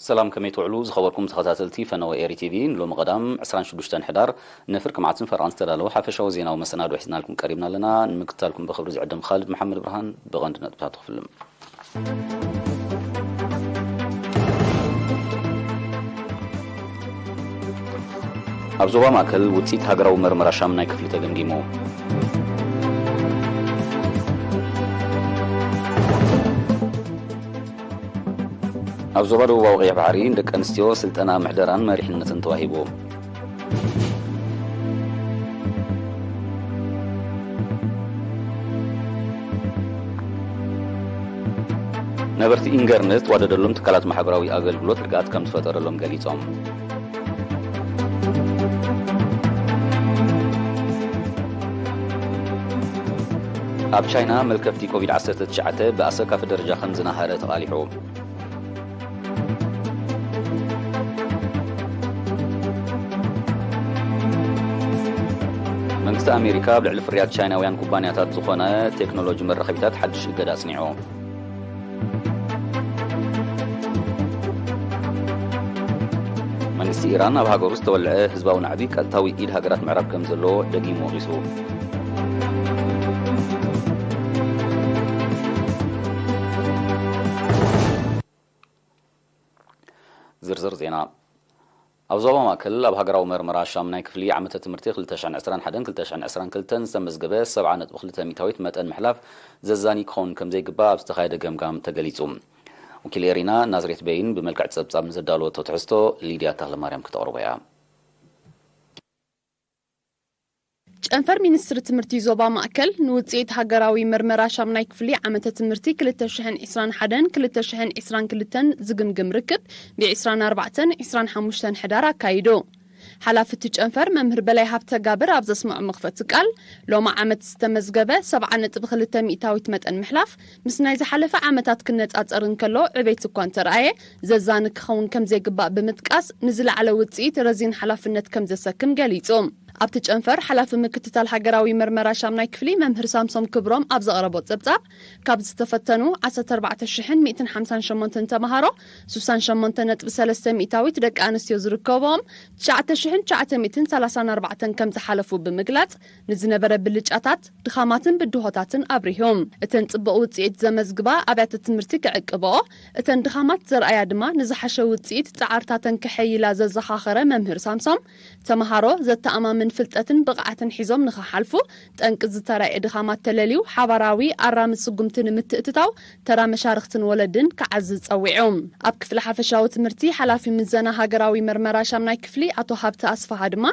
ሰላም፣ ከመይ ትውዕሉ ዝኸበርኩም ተኸታተልቲ ፈነወ ኤሪ ቲቪ? ንሎሚ ቀዳም ዕስራን ሽዱሽተን ሕዳር ንፍርቂ መዓልትን ፈረቓን ዝተዳለወ ሓፈሻዊ ዜናዊ መሰናዶ ሒዝናልኩም ቀሪብና ኣለና። ንምክትታልኩም ብኽብሪ ዝዕድም ኻልድ መሓመድ ብርሃን። ብቐንዲ ነጥብታት ክፍልም። ኣብ ዞባ ማእከል ውጽኢት ሃገራዊ መርመራ ሻምናይ ክፍሊ ተገምጊሙ። ኣብ ዞባ ደቡባዊ ቀይሕ ባሕሪ ንደቂ ኣንስትዮ ስልጠና ምሕደራን መሪሕነትን ተዋሂቡ። ነበርቲ ኢንገርነት ዋደደሎም ትካላት ማሕበራዊ ኣገልግሎት ርግኣት ከም ዝፈጠረሎም ገሊጾም። ኣብ ቻይና መልከፍቲ ኮቪድ ዓሰርተ ትሽዓተ ብኣሰካፊ ደረጃ ከም ዝናሃረ ተቓሊሑ። መንግስቲ ኣሜሪካ ኣብ ልዕሊ ፍርያት ቻይናውያን ኩባንያታት ዝኾነ ቴክኖሎጂ መራኸቢታት ሓድሽ እገዳ ኣጽኒዑ። መንግስቲ ኢራን ኣብ ሃገሩ ዝተወልዐ ህዝባዊ ናዕቢ ቀጥታዊ ኢድ ሃገራት ምዕራብ ከም ዘለዎ ደጊሙ ወቒሱ። ዝርዝር ዜና። ኣብ ዞባ ማእከል ኣብ ሃገራዊ መርመራ ሻምናይ ክፍሊ ዓመተ ትምህርቲ ክልተ ሽሕን ዕስራን ሓደን ክልተ ሽሕን ዕስራን ክልተን ዝተመዝገበ ሰብዓ ነጥቢ ክልተ ሚእታዊት መጠን ምሕላፍ ዘዛኒ ክኸውን ከም ዘይግባእ ኣብ ዝተኻየደ ገምጋም ተገሊጹ። ወኪል ኤሪና ናዝሬት በይን ብመልክዕ ጸብጻብ ንዘዳለወቶ ትሕዝቶ ሊድያ ተኽለማርያም ክተቕርቦ እያ። ጨንፈር ሚኒስትሪ ትምህርቲ ዞባ ማእከል ንውጽኢት ሃገራዊ መርመራ ሻምናይ ክፍሊ ዓመተ ትምህርቲ ክልተ ሽሕን ዕስራን ሓደን ክልተ ሽሕን ዕስራን ክልተን ዝግምግም ርክብ ብ ዕስራን ኣርባዕተን ዕስራን ሓሙሽተን ሕዳር ኣካይዱ። ሓላፊ እቲ ጨንፈር መምህር በላይ ሃብተጋብር ኣብ ዘስምዖ መኽፈቲ ቃል፣ ሎሚ ዓመት ዝተመዝገበ ሰብዓ ነጥቢ ክልተ ሚእታዊት መጠን ምሕላፍ ምስ ናይ ዝሓለፈ ዓመታት ክነጻጸር እንከሎ ዕቤት እኳ እንተረኣየ፣ ዘዛኒ ክኸውን ከም ዘይግባእ ብምጥቃስ፣ ንዝለዓለ ውጽኢት ረዚን ሓላፍነት ከም ዘሰክም ገሊጹ። ኣብቲ ጨንፈር ሓላፊ ምክትታል ሃገራዊ መርመራ ሻምናይ ክፍሊ መምህር ሳምሶም ክብሮም ኣብ ዘቕረቦ ጸብጻብ፣ ካብ ዝተፈተኑ ዓሰርተ ኣርባዕተ ሽሕን ሚእትን ሓምሳን ሸሞንተን ተምሃሮ፣ ሱሳን ሸሞንተ ነጥቢ ሰለስተ ሚእታዊት ደቂ ኣንስትዮ ዝርከብኦም፣ ትሽዓተ ሽሕን ትሽዓተ ሚእትን ሰላሳን ኣርባዕተን ከም ዝሓለፉ ብምግላጽ፣ ንዝነበረ ብልጫታት፣ ድኻማትን ብድሆታትን ኣብሪሁ። እተን ጽቡቕ ውጽኢት ዘመዝግባ ኣብያተ ትምህርቲ ክዕቅብኦ፣ እተን ድኻማት ዘርኣያ ድማ ንዝሓሸ ውጽኢት ጻዕርታተን ከሐይላ ዘዘኻኸረ መምህር ሳምሶም፣ ተምሃሮ ዘተኣማምን ፍልጠትን ብቕዓትን ሒዞም ንኽሓልፉ፣ ጠንቂ ዝተራእየ ድኻማት ተለልዩ፣ ሓባራዊ ኣራሚ ስጉምቲ ንምትእትታው ተራ መሻርኽትን ወለድን ክዓዝዝ ጸዊዑ። ኣብ ክፍሊ ሓፈሻዊ ትምህርቲ ሓላፊ ምዘና ሃገራዊ መርመራ ሻምናይ ክፍሊ ኣቶ ሃብተ ኣስፍሃ ድማ፣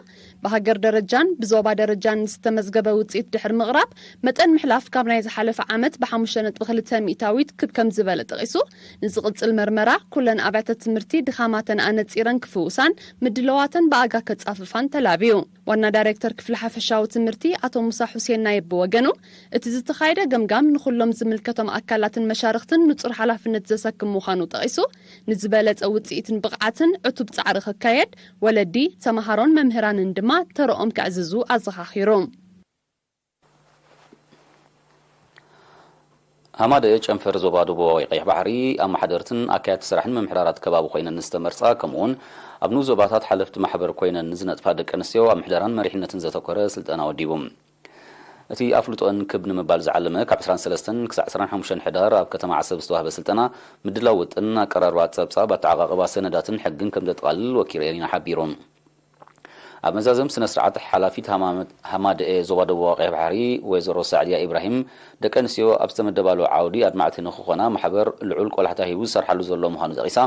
ብሃገር ደረጃን ብዞባ ደረጃን ዝተመዝገበ ውጽኢት ድሕሪ ምቕራብ፣ መጠን ምሕላፍ ካብ ናይ ዝሓለፈ ዓመት ብሓሙሽተ ነጥቢ ክልተ ሚእታዊት ክብ ከም ዝበለ ጠቒሱ፣ ንዝቕጽል መርመራ ኩለን ኣብያተ ትምህርቲ ድኻማተን ኣነጺረን ክፍውሳን ምድለዋተን ብኣጋ ከጻፍፋን ተላብዩ። ዋና ዳይሬክተር ክፍሊ ሓፈሻዊ ትምህርቲ ኣቶ ሙሳ ሑሴን ናይብ ብወገኑ፣ እቲ ዝተኻየደ ገምጋም ንኹሎም ዝምልከቶም ኣካላትን መሻርኽትን ንጹር ሓላፍነት ዘሰክም ምዃኑ ጠቒሱ፣ ንዝበለጸ ውጽኢትን ብቕዓትን ዕቱብ ጻዕሪ ክካየድ፣ ወለዲ፣ ተመሃሮን መምህራንን ድማ ተረኦም ከዕዝዙ ኣዘኻኺሩ። ሃማደኤ ጨንፈር ዞባ ደቡባዊ ቀይሕ ባሕሪ ኣመሓደርትን ኣካየድቲ ስራሕን ምምሕዳራት ከባቢ ኮይነን ዝተመርጻ፣ ከምኡውን ኣብ ንኡስ ዞባታት ሓለፍቲ ማሕበር ኮይነን ንዝነጥፋ ደቂ ኣንስትዮ ኣብ ምሕደራን መሪሕነትን ዘተኮረ ስልጠና ወዲቡ። እቲ ኣፍልጦን ክብ ንምባል ዝዓለመ ካብ ዕስራን ሰለስተን ክሳዕ ዕስራን ሓሙሽተን ሕዳር ኣብ ከተማ ዓሰብ ዝተዋህበ ስልጠና፣ ምድላው ውጥን፣ ኣቀራርባ ጸብጻብ፣ ኣተዓቓቕባ ሰነዳትን ሕግን ከም ዘጠቓልል ወኪል ኤሪና ሓቢሩ። ኣብ መዛዘም ስነ ስርዓት፣ ሓላፊት ሃማመት-፣ ሃማደኤ ዞባ ደቡባዊ ቀይሕ ባሕሪ ወይዘሮ ሳዕድያ ኢብራሂም፣ ደቂ ኣንስትዮ ኣብ ዝተመደባሉ ዓውዲ ኣድማዕቲ ንክኾና ማሕበር ልዑል ቆላሕታ ሂቡ ዝሰርሓሉ ዘሎ ምዃኑ ጠቒሳ፣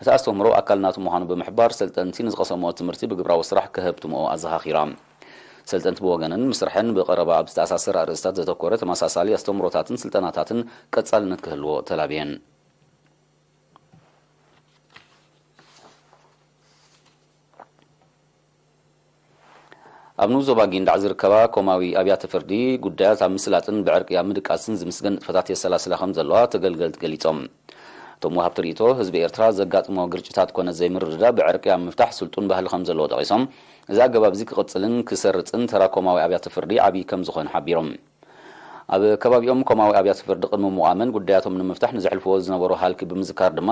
እቲ ኣስተምህሮ ኣካል ናቱ ምዃኑ ብምሕባር፣ ሰልጠንቲ ንዝቐሰምዎ ትምህርቲ ብግብራዊ ስራሕ ከህብትምኦ ኣዘኻኺራ። ሰልጠንቲ ብወገነን፣ ምስ ስርሐን ብቐረባ ኣብ ዝተኣሳሰር ኣርእስታት ዘተኮረ ተመሳሳሊ ኣስተምህሮታትን ስልጠናታትን ቀጻልነት ክህልዎ ተላብየን። ኣብ ንኡስ ዞባ ጊንዳዕ ዝርከባ ኮማዊ ኣብያተ ፍርዲ፣ ጉዳያት ኣብ ምስላጥን ብዕርቂ ኣብ ምድቃስን ዝምስገን ንጥፈታት የሰላስላ ከም ዘለዋ ተገልገልቲ ገሊጾም። እቶም ወሃብቲ ርእይቶ፣ ህዝቢ ኤርትራ ዘጋጥሞ ግርጭታት ኮነ ዘይምርድዳእ ብዕርቂ ኣብ ምፍታሕ ስልጡን ባህሊ ከም ዘለዎ ጠቒሶም፣ እዚ ኣገባብ እዚ ክቕጽልን ክሰርጽን ተራ ኮማዊ ኣብያተ ፍርዲ ዓብዪ ከም ዝኾነ ሓቢሮም። ኣብ ከባቢኦም ኮማዊ ኣብያተ ፍርዲ ቅድሚ ምቋመን ጉዳያቶም ንምፍታሕ ንዘሕልፍዎ ዝነበሩ ሃልኪ ብምዝካር ድማ፣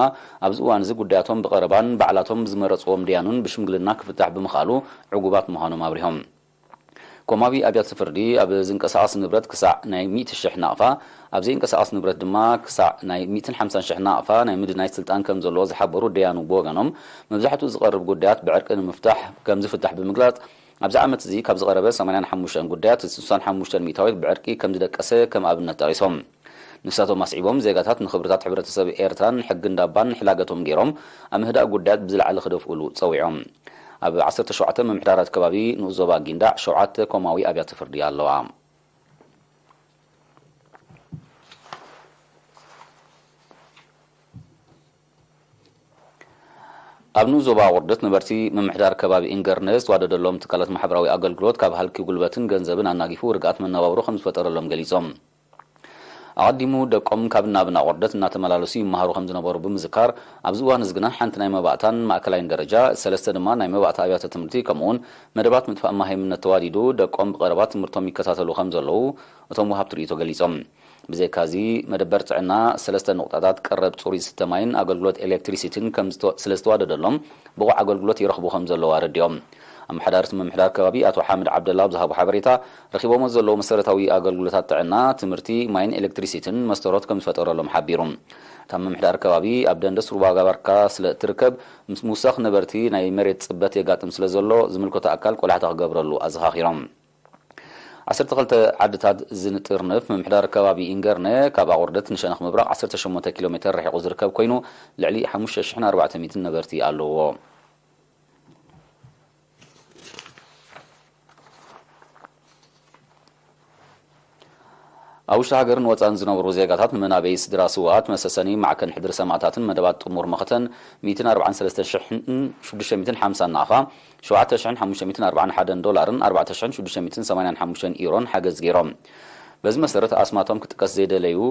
ኣብዚ እዋን እዚ ጉዳያቶም ብቐረባን ባዕላቶም ዝመረጽዎም ደያኑን ብሽምግልና ክፍታሕ ብምኽኣሉ ዕጉባት ምዃኖም ኣብሪሆም። ኮማዊ ኣብያተ ፍርዲ ኣብ ዝንቀሳቐስ ንብረት ክሳዕ ናይ ሚእቲ ሽሕ ናቕፋ፣ ኣብ ዘይንቀሳቐስ ንብረት ድማ ክሳዕ ናይ ሚእትን ሓምሳን ሽሕ ናቕፋ ናይ ምድናይ ስልጣን ከም ዘለዎ ዝሓበሩ ደያኑ ብወገኖም፣ መብዛሕትኡ ዝቐርብ ጉዳያት ብዕርቂ ንምፍታሕ ከም ዝፍታሕ ብምግላጽ፣ ኣብዚ ዓመት እዚ ካብ ዝቐረበ ሰማንያን ሓሙሽተን ጉዳያት፣ ስሳን ሓሙሽተን ሚእታዊት ብዕርቂ ከም ዝደቀሰ ከም ኣብነት ጠቒሶም። ንሳቶም ኣስዒቦም፣ ዜጋታት ንኽብርታት ሕብረተሰብ ኤርትራን ሕጊ እንዳባን ሕላገቶም ገይሮም፣ ኣብ ምህዳእ ጉዳያት ብዝለዓለ ክደፍኡሉ ጸዊዖም። ኣብ ዓሰርተ ሸውዓተ ምምሕዳራት ከባቢ ንኡስ ዞባ ጊንዳዕ ሸውዓተ ኮማዊ ኣብያተ ፍርዲ ኣለዋ። ኣብ ንኡስ ዞባ ኣቑርደት ነበርቲ ምምሕዳር ከባቢ ኢንገርነ ዝተዋደደሎም ትካላት ማሕበራዊ ኣገልግሎት ካብ ሃልኪ ጉልበትን ገንዘብን ኣናጊፉ ርግኣት መነባብሮ ከም ዝፈጠረሎም ገሊጾም። ኣቐዲሙ ደቆም ካብ ናብን ኣቑርደት እናተመላለሱ ይመሃሩ ከም ዝነበሩ ብምዝካር፣ ኣብዚ እዋን እዚ ግና ሓንቲ ናይ መባእታን ማእከላይን ደረጃ፣ ሰለስተ ድማ ናይ መባእታ ኣብያተ ትምህርቲ ከምኡውን መደባት ምጥፋእ ማህይምነት ተዋዲዱ ደቆም ብቐረባ ትምህርቶም ይከታተሉ ከም ዘለዉ እቶም ወሃብቲ ርእይቶ ገሊጾም። ብዘይካዚ፣ መደበር ጥዕና፣ ሰለስተ ነቑጣታት ቀረብ ጽሩይ ዝስተ ማይን ኣገልግሎት ኤሌክትሪሲቲን ከም ዝተ-፣ ስለ ዝተዋደደሎም፣ ብቑዕ ኣገልግሎት ይረኽቡ ከም ዘለዉ ኣረዲኦም። ኣመሓዳሪ እቲ ምምሕዳር ከባቢ ኣቶ ሓምድ ዓብደላ ኣብ ዝሃቦ ሓበሬታ፣ ረኺቦሞ ዘለዉ መሰረታዊ ኣገልግሎታት ጥዕና፣ ትምህርቲ፣ ማይን ኤሌክትሪሲቲን መስተሮት ከም ዝፈጠረሎም ሓቢሩ። እታ ምምሕዳር ከባቢ ኣብ ደንደስ ሩባ ጋባርካ ስለ እትርከብ፣ ምስ ምውሳኽ ነበርቲ ናይ መሬት ጽበት የጋጥም ስለ ዘሎ፣ ዝምልከቶ ኣካል ቆላሕታ ክገብረሉ ኣዘኻኺሮም። ዓሰርተ ክልተ ዓድታት ዝንጥርንፍ ምምሕዳር ከባቢ ኢንገርነ፣ ካብ ኣቑርደት ንሸነኽ ምብራቕ ዓሰርተ ሸሞንተ ኪሎ ሜተር ርሒቑ ዝርከብ ኮይኑ፣ ልዕሊ ሓሙሽተ ሽሕን ኣርባዕተ ሚእትን ነበርቲ ኣለዎ። ኣብ ውሽጢ ሃገርን ወጻእን ዝነብሩ ዜጋታት ንመናበይ ስድራ ስውኣት፣ መሰሰኒ፣ ማዕከን ሕድሪ ሰማእታትን መደባት ጥሙር መኸተን ሚእትን ኣርባዓን ሰለስተ ሽሕን ሽዱሽተ ሚእትን ሓምሳን ናቕፋ፣ ሸውዓተ ሽሕን ሓሙሽተ ሚእትን ኣርባዓን ሓደን ዶላርን ኣርባዕተ ሽሕን ሽዱሽተ ሚእትን ሰማንያን ሓሙሽተን ኢሮን ሓገዝ ገይሮም። በዚ መሰረት፣ ኣስማቶም ክጥቀስ ዘይደለዩ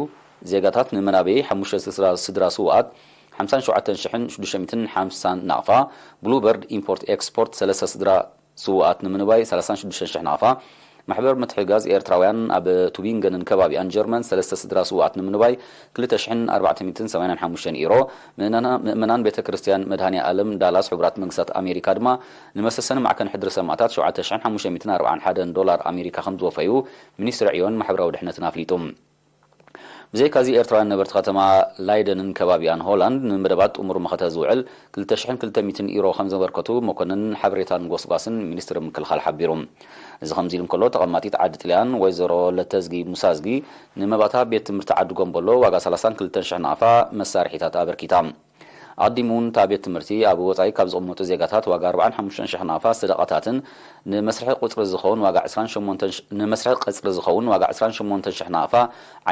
ዜጋታት ንመናበይ ሓሙሽተ ስድራ፣ ስድራ ስውኣት ሓምሳን ሸውዓተን ሽሕን ሽዱሽተ ሚእትን ሓምሳን ናቕፋ፣ ብሉበርድ ኢምፖርት ኤክስፖርት ሰለስተ ስድራ ስውኣት ንምንባይ ሰላሳን ሽዱሽተን ሽሕ ናቕፋ፣ ማሕበር ምትሕግጋዝ ኤርትራውያን ኣብ ቱቢንገንን ከባቢኣን ጀርመን ሰለስተ ስድራ ስውኣት ንምንባይ ክልተ ሽሕን ኣርባዕተ ሚእትን ሰማንያን ሓሙሽተን ኢሮ፣ ምእመና-፣ ምእመናን ቤተ ክርስቲያን መድሃኔ ኣለም ዳላስ ሕቡራት መንግስታት ኣሜሪካ ድማ ንመሰሰኒ ማዕከን ሕድሪ ሰማእታት ሸውዓተ ሽሕን ሓሙሽተ ሚእትን ኣርባዓን ሓደን ዶላር ኣሜሪካ ከም ዝወፈዩ ሚኒስትሪ ዕዮን ማሕበራዊ ድሕነትን ኣፍሊጡ። ብዘይካዚ፣ ኤርትራውያን ነበርቲ ከተማ ላይደንን ከባቢኣን ሆላንድ ንመደባት ጥሙር መኸተ ዝውዕል ክልተ ሽሕን ክልተ ሚእትን ኢሮ ከም ዘበርከቱ መኮንን ሓበሬታን ጎስጓስን ሚኒስትሪ ምክልኻል ሓቢሩ። እዚ ከምዚ ኢሉ እንከሎ፣ ተቐማጢት ዓዲ ጥልያን ወይዘሮ ለተዝጊ ሙሳዝጊ ንመባእታ ቤት ትምህርቲ ዓዲ ጎምቦሎ ዋጋ ሰላሳን ክልተን ሽሕ ናቕፋ መሳርሒታት ኣበርኪታ። ኣቐዲሙ እውን እታ ቤት ትምህርቲ ኣብ ወጻኢ ካብ ዝቕመጡ ዜጋታት ዋጋ ኣርባዓን ሓሙሽተን ሽሕ ናቕፋ ሰደቓታትን ንመስርሒ ቁጽሪ ዝኸውን ዋጋ ዕስራን ሸሞንተን ሽ-፣ ንመስርሒ ቀጽሪ ዝኸውን ዋጋ ዕስራን ሸሞንተን ሽሕ ናቕፋ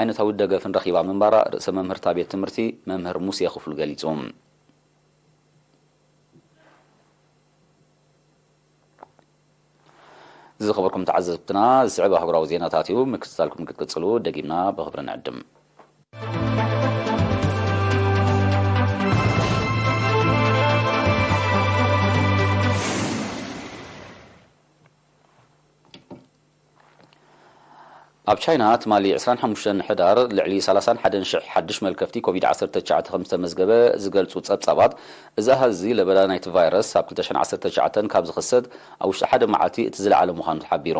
ዓይነታዊ ደገፍን ረኺባ ምንባራ ርእሰ መምህር እታ ቤት ትምህርቲ መምህር ሙሴ ክፍሉ ገሊጹ። ዝኸበርኩም ተዓዘብትና፣ ዝስዕብ ኣህጉራዊ ዜናታት እዩ። ምክትታልኩም ክትቅጽሉ ደጊምና ብኽብሪ ንዕድም። ኣብ ቻይና ትማሊ ዕስራን ሓሙሽተን ሕዳር ልዕሊ ሰላሳን ሓደን ሽሕ ሓድሽ መልከፍቲ ኮቪድ ዓሰርተ ትሽዓተ ከም ዝተመዝገበ ዝገልጹ ጸብጻባት፣ እዚ ኣሃዝ እዚ ለበዳ ናይቲ ቫይረስ ኣብ ክልተ ሽሕን ዓሰርተ ትሽዓተን ካብ ዝኽሰት ኣብ ውሽጢ ሓደ መዓልቲ እቲ ዝለዓለ ምዃኑ ተሓቢሩ።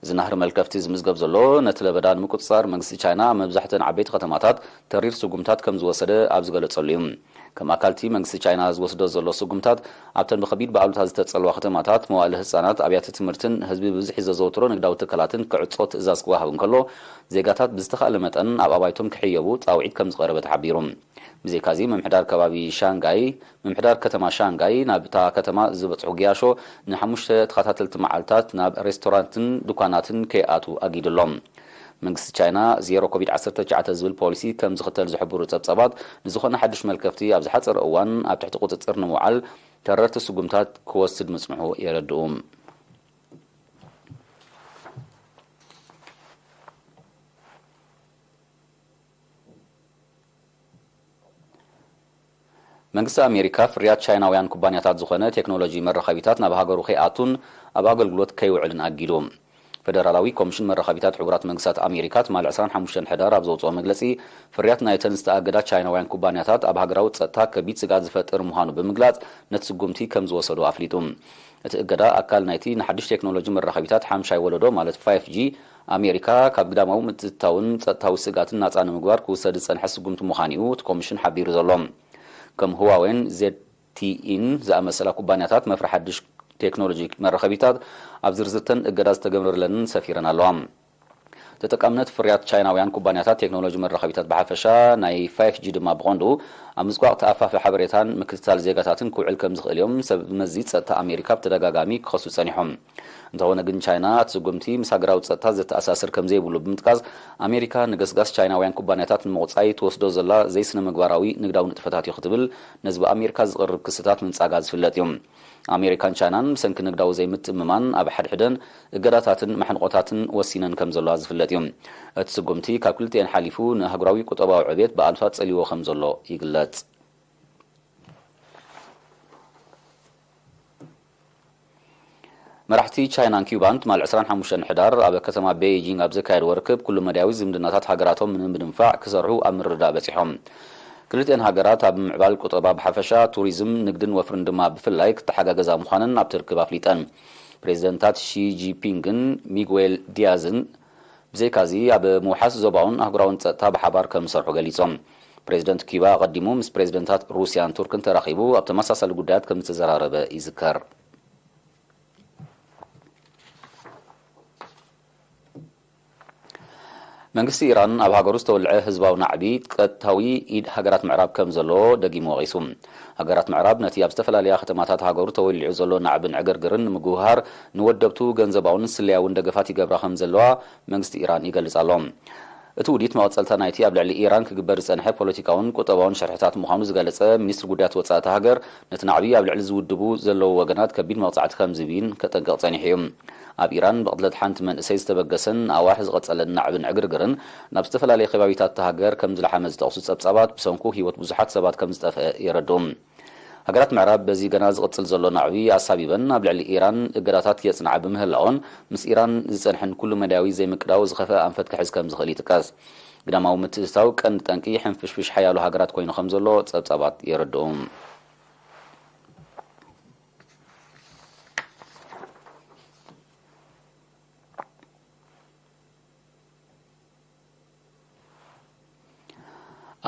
እዚ ናህሪ መልከፍቲ ዝምዝገብ ዘሎ፣ ነቲ ለበዳ ንምቁጽጻር መንግስቲ ቻይና ኣብ መብዛሕትአን ዓበይቲ ከተማታት ተሪር ስጉምታት ከም ዝወሰደ ኣብ ዝገለጸሉ እዩ። ከም ኣካልቲ መንግስቲ ቻይና ዝወስዶ ዘሎ ስጉምታት፣ ኣብተን ብኸቢድ ብኣሉታ ዝተጸልዋ ከተማታት፣ መዋእለ ህጻናት፣ ኣብያተ ትምህርትን ህዝቢ ብብዝሒ ዘዘውትሮ ንግዳዊ ትካላትን ክዕጾ ትእዛዝ ክወሃብ እንከሎ፣ ዜጋታት ብዝተኻእለ መጠን ኣብ ኣባይቶም ክሕየቡ ጻውዒት ከም ዝቐረበ ተሓቢሩ። ብዘይካዚ፣ ምምሕዳር ከባቢ ሻንጋይ፣ ምምሕዳር ከተማ ሻንጋይ፣ ናብታ ከተማ ዝበጽሑ ገያሾ ንሓሙሽተ ተኸታተልቲ መዓልታት ናብ ሬስቶራንትን ድኳናትን ከይኣትዉ ኣጊዱ ኣሎ። መንግስቲ ቻይና ዜሮ ኮቪድ ዓሰርተ ትሽዓተ ዝብል ፖሊሲ ከም ዝኽተል ዝሕብሩ ጸብጻባት፣ ንዝኾነ ሓድሽ መልከፍቲ ኣብ ዝሓጸረ እዋን ኣብ ትሕቲ ቁጽጽር ንምውዓል ተረርቲ ስጉምታት ክወስድ ምጽንሑ የረድኡ። መንግስቲ ኣሜሪካ፣ ፍርያት ቻይናውያን ኩባንያታት ዝኾነ ቴክኖሎጂ መራኸቢታት ናብ ሃገሩ ከይኣቱን ኣብ ኣገልግሎት ከይውዕልን ኣጊዱ። ፈደራላዊ ኮሚሽን መራኸቢታት ሕቡራት መንግስታት ኣሜሪካ ትማሊ ዕስራን ሓሙሽተን ሕዳር ኣብ ዘውፅኦ መግለፂ፣ ፍርያት ናይተን ዝተኣገዳ ቻይናውያን ኩባንያታት ኣብ ሃገራዊ ጸጥታ ከቢድ ስግኣት ዝፈጥር ምዃኑ ብምግላጽ፣ ነቲ ስጉምቲ ከም ዝወሰዶ ኣፍሊጡ። እቲ እገዳ ኣካል ናይቲ ንሓድሽ ቴክኖሎጂ መራኸቢታት ሓምሻይ ወለዶ ማለት ፋይፍ ጂ ኣሜሪካ ካብ ግዳማዊ ምትእትታውን ጸጥታዊ ስግኣትን ናጻ ንምግባር ክውሰድ ዝጸንሐ ስጉምቲ ምዃኑ እዩ እቲ ኮሚሽን ሓቢሩ ዘሎ። ከም ህዋዌን ዜድቲኢን ዝኣመሰላ ኩባንያታት መፍረ ሓድሽ ቴክኖሎጂ መራኸቢታት ኣብ ዝርዝርተን እገዳ ዝተገብረለንን ሰፊረን ኣለዋ። ተጠቃምነት ፍርያት ቻይናውያን ኩባንያታት ቴክኖሎጂ መራኸቢታት ብሓፈሻ፣ ናይ ፋይፍ ጂ ድማ ብቐንዱ ኣብ ምጽቋቕ ተኣፋፊ ሓበሬታን ምክትታል ዜጋታትን ክውዕል ከም ዝኽእል እዮም ሰብ መዚ ጸጥታ ኣሜሪካ ብተደጋጋሚ ክኸሱ ጸኒሖም። እንተኾነ ግን ቻይና እቲ ስጉምቲ ምስ ሃገራዊ ጸጥታ ዘተኣሳስር ከም ዘይብሉ ብምጥቃስ፣ ኣሜሪካ ንገስጋስ ቻይናውያን ኩባንያታት ንምቑጻይ ትወስዶ ዘላ ዘይስነ ምግባራዊ ንግዳዊ ንጥፈታት እዩ ክትብል ነዚ ብኣሜሪካ ዝቕርብ ክስታት ምንጻጋ ዝፍለጥ እዩ። ኣሜሪካን ቻይናን ብሰንኪ ንግዳዊ ዘይምትእምማን ኣብ ሓድሕደን እገዳታትን ማሕንቆታትን ወሲነን ከም ዘለዋ ዝፍለጥ እዩ። እቲ ስጉምቲ ካብ ክልቲኤን ሓሊፉ ንኣህጉራዊ ቁጠባዊ ዕብየት ብኣሉታ ጸልይዎ ከም ዘሎ ይግለጽ። መራሕቲ ቻይናን ኪዩባን ትማል ዕስራን ሓሙሽተን ሕዳር ኣብ ከተማ ቤይጂንግ ኣብ ዘካየድዎ ርክብ ኩሉ መዳያዊ ዝምድናታት ሃገራቶም ንምድንፋዕ ክሰርሑ ኣብ ምርድዳእ በጺሖም። ክልቲኤን ሃገራት ኣብ ምምዕባል ቁጠባ ብሓፈሻ፣ ቱሪዝም፣ ንግድን ወፍርን ድማ ብፍላይ ክተሓጋገዛ ምዃነን ኣብቲ ርክብ ኣፍሊጠን። ፕሬዚደንታት ሺ ጂንፒንግን ሚጉዌል ዲያዝን ብዘይካዚ ኣብ ምውሓስ ዞባውን ኣህጉራውን ጸጥታ ብሓባር ከም ዝሰርሑ ገሊጾም። ፕሬዚደንት ኪዩባ ኣቐዲሙ ምስ ፕሬዚደንታት ሩስያን ቱርክን ተራኺቡ ኣብ ተመሳሳሊ ጉዳያት ከም ዝተዘራረበ ይዝከር። መንግስቲ ኢራን ኣብ ሃገሩ ዝተወልዐ ህዝባዊ ናዕቢ ቀጥታዊ ኢድ ሃገራት ምዕራብ ከም ዘሎ ደጊሙ ወቒሱ። ሃገራት ምዕራብ ነቲ ኣብ ዝተፈላለያ ከተማታት ሃገሩ ተወሊዑ ዘሎ ናዕብን ዕግርግርን ንምጉህሃር ንወደብቱ ገንዘባውን ስለያውን ደገፋት ይገብራ ከም ዘለዋ መንግስቲ ኢራን ይገልጽ ኣሎ። እቲ ውዲት መቐጸልታ ናይቲ ኣብ ልዕሊ ኢራን ክግበር ዝጸንሐ ፖለቲካውን ቁጠባውን ሽርሕታት ምዃኑ ዝገለጸ ሚኒስትሪ ጉዳያት ወጻኢ እታ ሃገር፣ ነቲ ናዕቢ ኣብ ልዕሊ ዝውድቡ ዘለዉ ወገናት ከቢድ መቕጻዕቲ ከም ዝብይን ከጠንቅቕ ጸኒሑ እዩ። ኣብ ኢራን ብቕትለት ሓንቲ መንእሰይ ዝተበገሰን ንኣዋርሕ ዝቐጸለን ናዕብን ዕግርግርን ናብ ዝተፈላለየ ከባቢታት እታ ሃገር ከም ዝለሓመ ዝጠቕሱ ጸብጻባት፣ ብሰንኩ ህይወት ብዙሓት ሰባት ከም ዝጠፍአ የረድኡ። ሃገራት ምዕራብ በዚ ገና ዝቕጽል ዘሎ ናዕቢ ኣሳቢበን ኣብ ልዕሊ ኢራን እገዳታት የጽንዓ ብምህላወን፣ ምስ ኢራን ዝጸንሐን ኩሉ መዳያዊ ዘይምቅዳው ዝኸፍአ ኣንፈት ክሕዝ ከም ዝኽእል ይጥቀስ። ግዳማዊ ምትእትታው ቀንዲ ጠንቂ ሕንፍሽፍሽ ሓያሎ ሃገራት ኮይኑ ከም ዘሎ ጸብጻባት የረድኡ።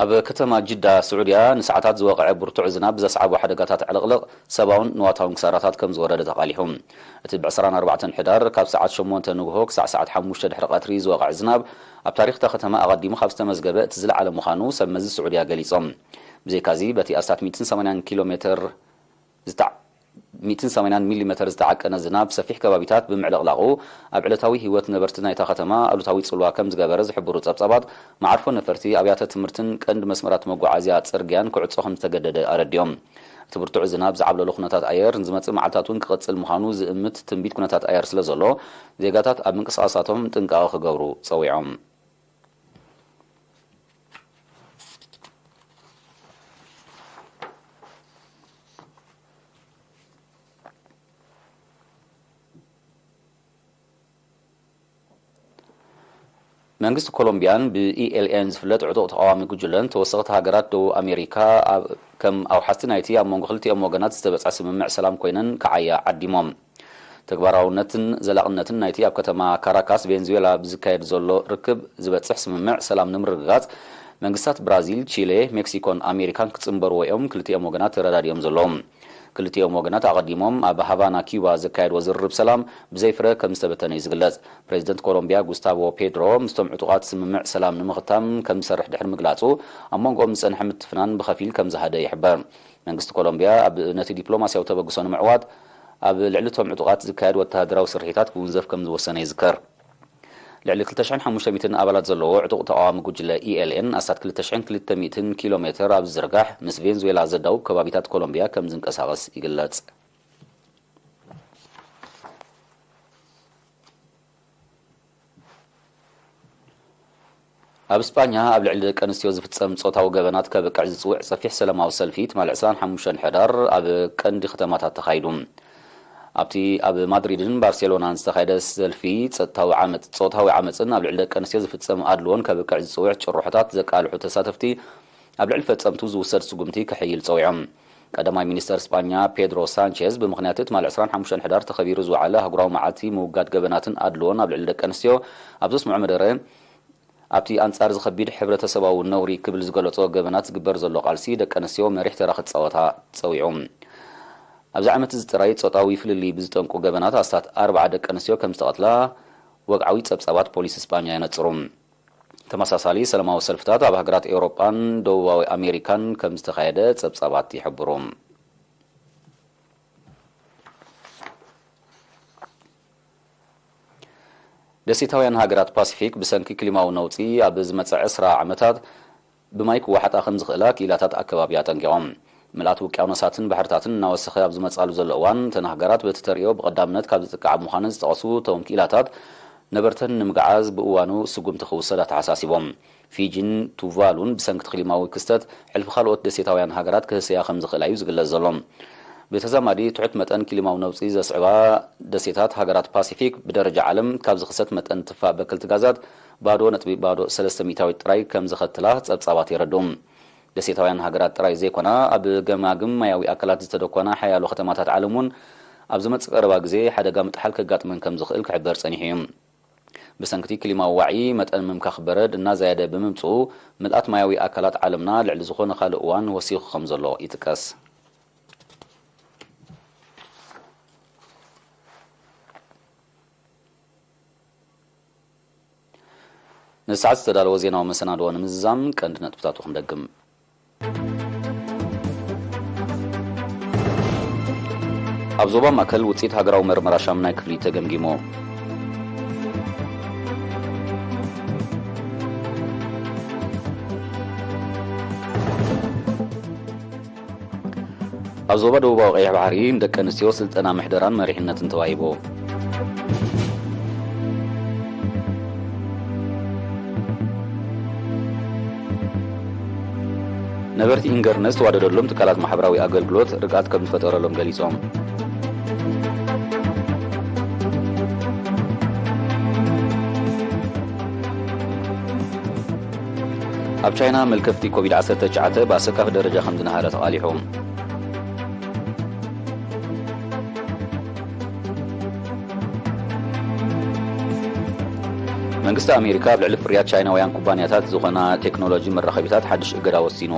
ኣብ ከተማ ጅዳ ስዑድያ ንሰዓታት ዝወቕዐ ብርቱዕ ዝናብ ዘስዓቦ ሓደጋታት ዕልቕልቕ ሰብኣውን ንዋታውን ክሳራታት ከም ዝወረደ ተቓሊሑ። እቲ ብ ዕስራን ኣርባዕተን ሕዳር ካብ ሰዓት ሸሞንተ ንግሆ ክሳዕ ሰዓት ሓሙሽተ ድሕሪ ቀትሪ ዝወቕዐ ዝናብ ኣብ ታሪኽ እታ ከተማ ኣቐዲሙ ካብ ዝተመዝገበ እቲ ዝለዓለ ምዃኑ ሰብ መዚ ስዑድያ ገሊጾም። ብዘይካዚ በቲ ኣስታት ሚእትን ሰማንያን ኪሎ ሜትር ዝታ- ሚእትን ሰማንያን ሚሊሜተር ዝተዓቀነ ዝናብ ሰፊሕ ከባቢታት ብምዕልቕላቑ ኣብ ዕለታዊ ህይወት ነበርቲ ናይታ ከተማ ኣሉታዊ ጽልዋ ከም ዝገበረ ዝሕብሩ ጸብጻባት፣ መዓርፎ ነፈርቲ፣ ኣብያተ ትምህርትን ቀንዲ መስመራት መጓዓዝያ ጽርግያን ክዕጾ ከም ዝተገደደ ኣረዲኦም። እቲ ብርቱዕ ዝናብ ዝዓብለሎ ኩነታት ኣየር ንዝመጽእ መዓልታት እውን ክቕጽል ምዃኑ ዝእምት ትንቢት ኩነታት ኣየር ስለ ዘሎ፣ ዜጋታት ኣብ ምንቅስቓሳቶም ጥንቃቐ ክገብሩ ጸዊዖም። መንግስቲ ኮሎምቢያን ብኢ ኤል ኤን ዝፍለጥ ዕጡቕ ተቓዋሚ ጉጅለን ተወሰኽቲ ሃገራት ደቡብ ኣሜሪካ ኣብ ከም ኣውሓስቲ ናይቲ ኣብ መንጎ ክልቲኦም ወገናት ዝተበጽሐ ስምምዕ ሰላም ኮይነን ክዓያ ዓዲሞም። ተግባራውነትን ዘላቕነትን ናይቲ ኣብ ከተማ ካራካስ ቬንዙዌላ ብዝካየድ ዘሎ ርክብ ዝበጽሕ ስምምዕ ሰላም ንምርግጋጽ መንግስታት ብራዚል፣ ቺሌ፣ ሜክሲኮን ኣሜሪካን ክጽንበርዎ እዮም ክልቲኦም ወገናት ተረዳዲኦም ዘለዉ። ክልቲኦም ወገናት ኣቐዲሞም ኣብ ሃቫና ኪዩባ ዘካየድዎ ዝርርብ ሰላም ብዘይፍረ ከም ዝተበተነ እዩ ዝግለጽ። ፕሬዚደንት ኮሎምቢያ ጉስታቮ ፔድሮ ምስቶም ዕጡቓት ስምምዕ ሰላም ንምኽታም ከም ዝሰርሕ ድሕሪ ምግላጹ፣ ኣብ መንጎኦም ዝጸንሐ ምትፍናን ብኸፊል ከም ዝሃደ ይሕበር። መንግስቲ ኮሎምቢያ ኣብ ነቲ ዲፕሎማስያዊ ተበግሶ ንምዕዋት ኣብ ልዕሊ እቶም ዕጡቓት ዝካየድ ወተሃደራዊ ስርሒታት ክውንዘፍ ከም ዝወሰነ ይዝከር። ልዕሊ ክልተ ሽሕን ሓሙሽተ ሚእትን ኣባላት ዘለዎ ዕጡቕ ተቓዋሚ ጉጅለ ኢ ኤል ኤን ኣስታት ክልተ ሽሕን ክልተ ሚእትን ኪሎ ሜተር ኣብ ዝዝርጋሕ ምስ ቬንዙዌላ ዘዳውብ ከባቢታት ኮሎምቢያ ከም ዝንቀሳቐስ ይግለጽ። ኣብ ስጳኛ ኣብ ልዕሊ ደቂ ኣንስትዮ ዝፍጸም ጾታዊ ገበናት ከብቅዕ ዝጽውዕ ሰፊሕ ሰላማዊ ሰልፊ ትማል ዕስራን ሓሙሽተን ሕዳር ኣብ ቀንዲ ከተማታት ተኻይዱ። ኣብቲ ኣብ ማድሪድን ባርሴሎናን ዝተኻየደ ሰልፊ ጸጥታዊ ዓመጽ፣ ጾታዊ ዓመጽን ኣብ ልዕሊ ደቂ ኣንስትዮ ዝፍጸም ኣድልዎን ከብቅዕ ዝጽውዕ ጭርሖታት ዘቃልሑ ተሳተፍቲ፣ ኣብ ልዕሊ ፈጸምቱ ዝውሰድ ስጉምቲ ክሕይል ጸዊዖም። ቀዳማይ ሚኒስተር ስጳኛ ፔድሮ ሳንቼዝ፣ ብምኽንያት ትማሊ ዕስራን ሓሙሽተን ሕዳር ተኸቢሩ ዝወዓለ ኣህጉራዊ መዓልቲ ምውጋድ ገበናትን ኣድልዎን ኣብ ልዕሊ ደቂ ኣንስትዮ ኣብ ዘስምዖ መደረ፣ ኣብቲ ኣንጻር እዚ ከቢድ ሕብረተሰባዊ ነውሪ ክብል ዝገለጾ ገበናት ዝግበር ዘሎ ቃልሲ፣ ደቂ ኣንስትዮ መሪሕ ተራ ክጻወታ ጸዊዑ። ኣብዚ ዓመት እዚ ጥራይ ጾታዊ ፍልልይ ብዝጠንቁ ገበናት ኣስታት ኣርብዓ ደቂ ኣንስትዮ ከም ዝተቐትላ ወግዓዊ ጸብጻባት ፖሊስ ስጳኛ የነጽሩ። ተመሳሳሊ ሰላማዊ ሰልፍታት ኣብ ሃገራት ኤውሮጳን ደቡባዊ ኣሜሪካን ከም ዝተኻየደ ጸብጻባት ይሕብሩ። ደሴታውያን ሃገራት ፓሲፊክ ብሰንኪ ክሊማዊ ነውጺ ኣብ ዝመጽእ ዕስራ ዓመታት ብማይ ክወሓጣ ከም ዝኽእላ ክኢላታት ኣከባቢ ኣጠንቂቖም። ምልኣት ውቅያኖሳትን ባሕርታትን እናወሰኸ ኣብ ዝመጻሉ ዘሎ እዋን፣ እተን ሃገራት በቲ ተርእዮ ብቐዳምነት ካብ ዝጥቅዓ ምዃነን ዝጠቐሱ እቶም ክኢላታት፣ ነበርተን ንምግዓዝ ብእዋኑ ስጉምቲ ክውሰድ ኣተሓሳሲቦም። ፊጂን ቱቫሉን ብሰንኪ ክሊማዊ ክስተት ሕልፊ ካልኦት ደሴታውያን ሃገራት ክህሰያ ከም ዝኽእላ እዩ ዝግለጽ ዘሎ። ብተዛማዲ፣ ትሑት መጠን ክሊማዊ ነውጺ ዘስዕባ ደሴታት ሃገራት ፓሲፊክ ብደረጃ ዓለም ካብ ዝኽሰት መጠን ትፋእ በከልቲ ጋዛት ባዶ ነጥቢ ባዶ ሰለስተ ሚእታዊት ጥራይ ከም ዘኸትላ ጸብጻባት የረድኡ። ደሴታውያን ሃገራት ጥራይ ዘይኮና፣ ኣብ ገማግም ማያዊ ኣካላት ዝተደኮና ሓያሎ ከተማታት ዓለም እውን ኣብ ዝመጽእ ቀረባ ግዜ ሓደጋ ምጥሓል ከጋጥመን ከም ዝኽእል ክሕበር ጸኒሑ እዩ። ብሰንክቲ ክሊማዊ ዋዒ፣ መጠን ምምካኽ በረድ እናዛየደ ብምምጽኡ፣ ምልኣት ማያዊ ኣካላት ዓለምና ልዕሊ ዝኾነ ካልእ እዋን ወሲኹ ከም ዘሎ ይጥቀስ። ንሰዓት ዝተዳለወ ዜናዊ መሰናድኦ ንምዝዛም ቀንዲ ነጥብታቱ ክንደግም። ኣብ ዞባ ማእከል ውጽኢት ሃገራዊ መርመራ ሻምናይ ክፍሊ ተገምጊሙ። ኣብ ዞባ ደቡባዊ ቀይሕ ባሕሪ ንደቂ ኣንስትዮ ስልጠና ምሕደራን መሪሕነትን ተዋሂቡ። ነበርቲ ኢንገርነ ዝተዋደደሎም ትካላት ማሕበራዊ ኣገልግሎት ርግኣት ከም ዝፈጠረሎም ገሊጾም። ኣብ ቻይና መልከፍቲ ኮቪድ ዓሰርተ ትሽዓተ ብኣሰካፊ ደረጃ ከም ዝነሃረ ተቓሊሑ። መንግስቲ ኣሜሪካ ኣብ ልዕሊ ፍርያት ቻይናውያን ኩባንያታት ዝኾና ቴክኖሎጂ መራኸቢታት ሓድሽ እገዳ ወሲኑ።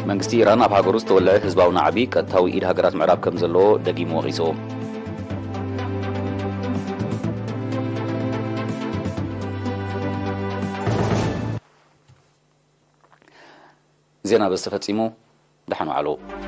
መንግስቲ ኢራን ኣብ ሃገሩ ዝተወልዐ ህዝባዊ ናዕቢ ቀጥታዊ ኢድ ሃገራት ምዕራብ ከም ዘለዎ ደጊሙ ወቒሱ። ዜና በዚ ተፈጺሙ። ደሓን ዋዕሉ።